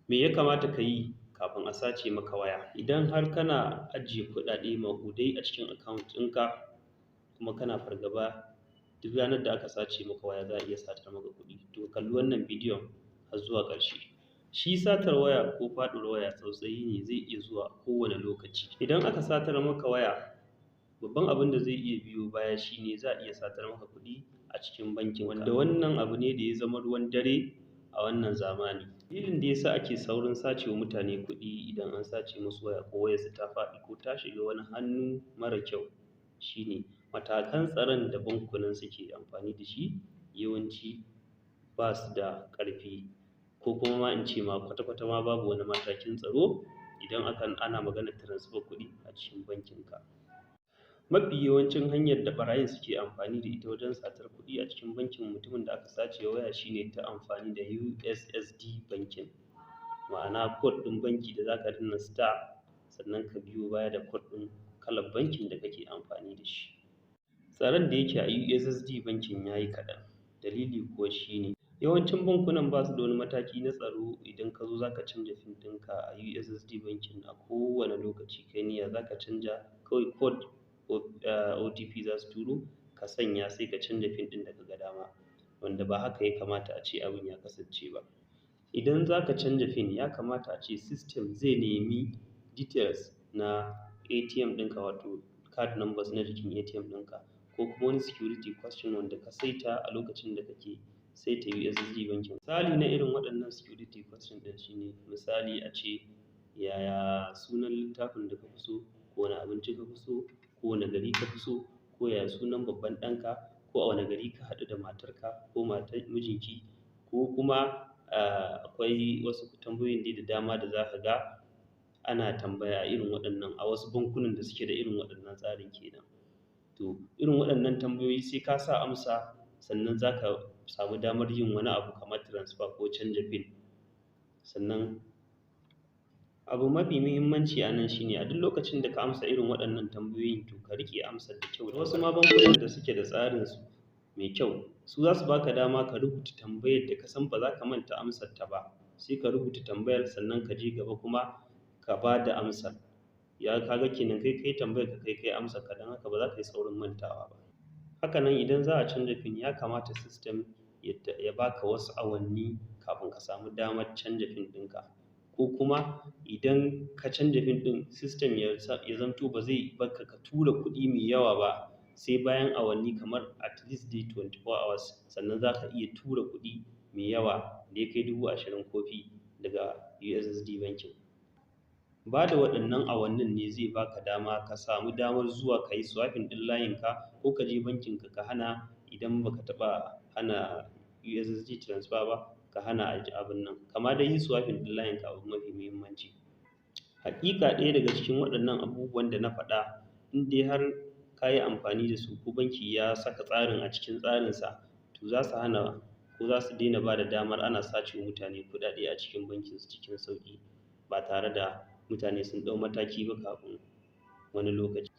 Me ya kamata ka yi kafin a sace maka waya? Idan har kana ajiye kuɗaɗe maƙudai a cikin account ɗinka, kuma kana fargaba duk ranar da aka sace maka waya za a iya satar maka kuɗi, to ka kalli wannan bidiyon har zuwa ƙarshe. Shi satar waya ko faɗuwar waya tsautsayi ne, zai iya zuwa a kowane lokaci. Idan aka satar maka waya, babban abin da zai iya biyo baya shi ne za a iya satar maka kuɗi a cikin bankin, wanda wannan abu ne da ya zama ruwan dare a wannan zamani. Dalilin da ya sa ake saurin sace wa mutane kuɗi idan an sace musu waya ko wayarsu ta faɗi ko ta shiga wani hannu mara kyau shi ne matakan tsaron da bankunan suke amfani da shi yawanci ba su da ƙarfi, ko kuma ma in ce ma kwata-kwata ma babu wani matakin tsaro idan ana maganar transfer kuɗi a cikin bankinka. Mafi yawancin hanyar da ɓarayin suke amfani da ita wajen satar kuɗi a cikin bankin mutumin da aka sace wa waya shi ne ta amfani da USSD banking, ma'ana code ɗin banki da za ka danna star, sannan ka biyo baya da code ɗin kalar bankin da kake amfani da shi. Tsaron da yake a USSD banking ya yi kaɗan, dalili kuwa shi ne yawancin bankunan ba su da wani mataki na tsaro. Idan ka zo za ka canja PIN ɗinka a USSD banking, a kowane lokaci kai niyya za ka canja, kawai code OTP za su turo, ka sanya, sai ka canja PIN ɗin da ka ga dama, wanda ba haka ya kamata a ce abin ya kasance ba. Idan za ka canja PIN, ya kamata a ce system zai nemi details na ATM ɗinka, wato card numbers na jikin ATM ɗinka, ko kuma wani security question wanda ka saita a lokacin da kake saita USSD banking. Misali na irin waɗannan security question ɗin shi ne, misali a ce yaya sunan littafin da ka fi so, ko wane abinci ka fi so, ko wane gari ka fi so, ko yaya sunan babban ɗanka, ko a wane gari ka haɗu da matarka ko matar mijinki, ko kuma akwai wasu tambayoyin dai da dama da za ka ga ana tambaya irin waɗannan a wasu bankunan da suke da irin waɗannan tsarin kenan. To, irin waɗannan tambayoyi sai ka sa amsa sannan za ka samu damar yin wani abu kamar transfer ko canja PIN. Sannan abu mafi muhimmanci a nan shi ne, a duk lokacin da ka amsa irin waɗannan tambayoyin, to ka riƙe amsar da kyau. Wasu ma bankunan da suke da tsarinsu mai kyau, su za su baka dama ka rubuta tambayar da ka san ba za ka manta amsar ta ba, sai ka rubuta tambayar, sannan ka je gaba kuma ka ba da amsar. Ya ka ga kenan, kai kai tambayar ka, kai kai amsar ka, don haka ba za ka yi saurin mantawa ba. Haka nan idan za a canza PIN, ya kamata system ya baka wasu awanni kafin ka samu damar canja PIN ɗinka, ko kuma idan ka canja PIN ɗin, system ya zamto ba zai barka ka tura kuɗi mai yawa ba sai bayan awanni, kamar at least dai 24 hours, sannan za ka iya tura kuɗi mai yawa da ya kai 20,000 ko fi daga USSD banking. Ba da waɗannan awannin ne zai baka dama ka samu damar zuwa ka yi swapping ɗin layinka, ko ka je bankinka ka hana, idan baka taɓa hana USSD transfer ba, ka hana abin nan, kama dai yi swapping ɗin layinka, abu mafi muhimmanci. Haƙiƙa, ɗaya daga cikin waɗannan abubuwan da na faɗa, in dai har ka yi amfani da su ko banki ya saka tsarin a cikin tsarinsa, to za su hana ko za su daina ba da damar ana sace wa mutane kuɗaɗe a cikin bankinsu cikin sauƙi, ba tare da mutane sun ɗau mataki ba kafin wani lokaci.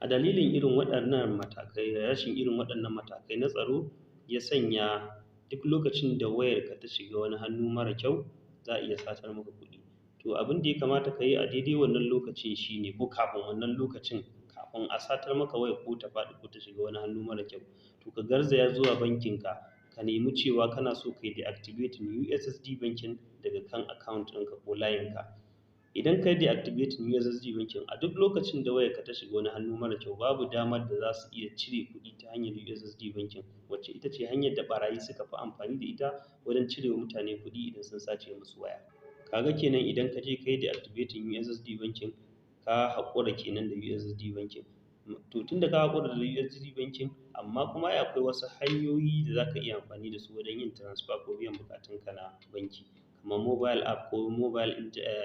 A dalilin irin waɗannan matakai, rashin irin waɗannan matakai na tsaro ya sanya duk lokacin da wayarka ta shiga wani hannu mara kyau, za a iya satar maka kuɗi. To, abin da ya kamata ka yi a daidai wannan lokacin shi ne, ko kafin wannan lokacin, kafin a satar maka wayar ko ta faɗi ko ta shiga wani hannu mara kyau, to ka garzaya zuwa bankinka, ka nemi cewa kana so ka yi deactivating USSD banking daga kan account ɗinka ko layinka. Idan ka yi deactivating USSD banking, a duk lokacin da wayarka ta shiga wani hannu mara kyau, babu damar da za su iya cire kuɗi ta hanyar USSD banking, wacce ita ce hanyar da ɓarayi suka fi amfani da ita wajen cire wa mutane kuɗi idan sun sace musu waya. Ka ga kenan, idan ka je ka yi deactivating USSD banking, ka haƙura kenan da USSD banking. To, tunda ka haƙura da USSD banking, amma kuma ai akwai wasu hanyoyi da za ka iya amfani da su wajen yin transfer ko biyan buƙatunka na banki, kamar mobile app ko mobile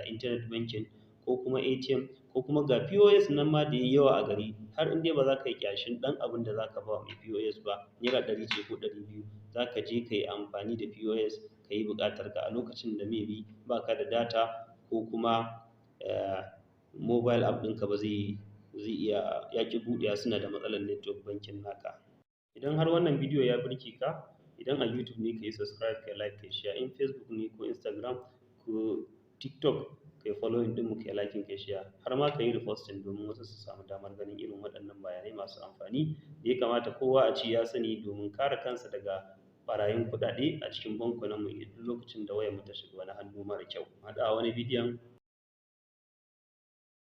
internet banking, ko kuma ATM, ko kuma ga POS nan ma da yayi yawa a gari. Har in dai ba za ka yi ƙyashin ɗan abin da za ka ba wa mai POS ba, ₦100 ce ko 200, za ka je ka yi amfani da POS ka yi buƙatar ka a lokacin da maybe ba ka da data, ko kuma mobile app ɗinka ba zai iya ya ƙi buɗewa, suna da matsalar network bankin naka. Idan har wannan bidiyo ya burge ka, idan a YouTube ne, ka yi subscribe, ka yi like, ka yi share. In Facebook ne ko Instagram, ko TikTok, ka yi following ɗinmu, ka yi liking, ka yi share, har ma ka yi reposting domin wasu su samu damar ganin irin waɗannan bayanai masu amfani da ya kamata kowa a ce ya sani domin kare kansa daga ɓarayin kuɗaɗe a cikin bankunanmu duk lokacin da wayarmu ta shiga wani hannu mara kyau. Mu haɗu a wani bidiyon.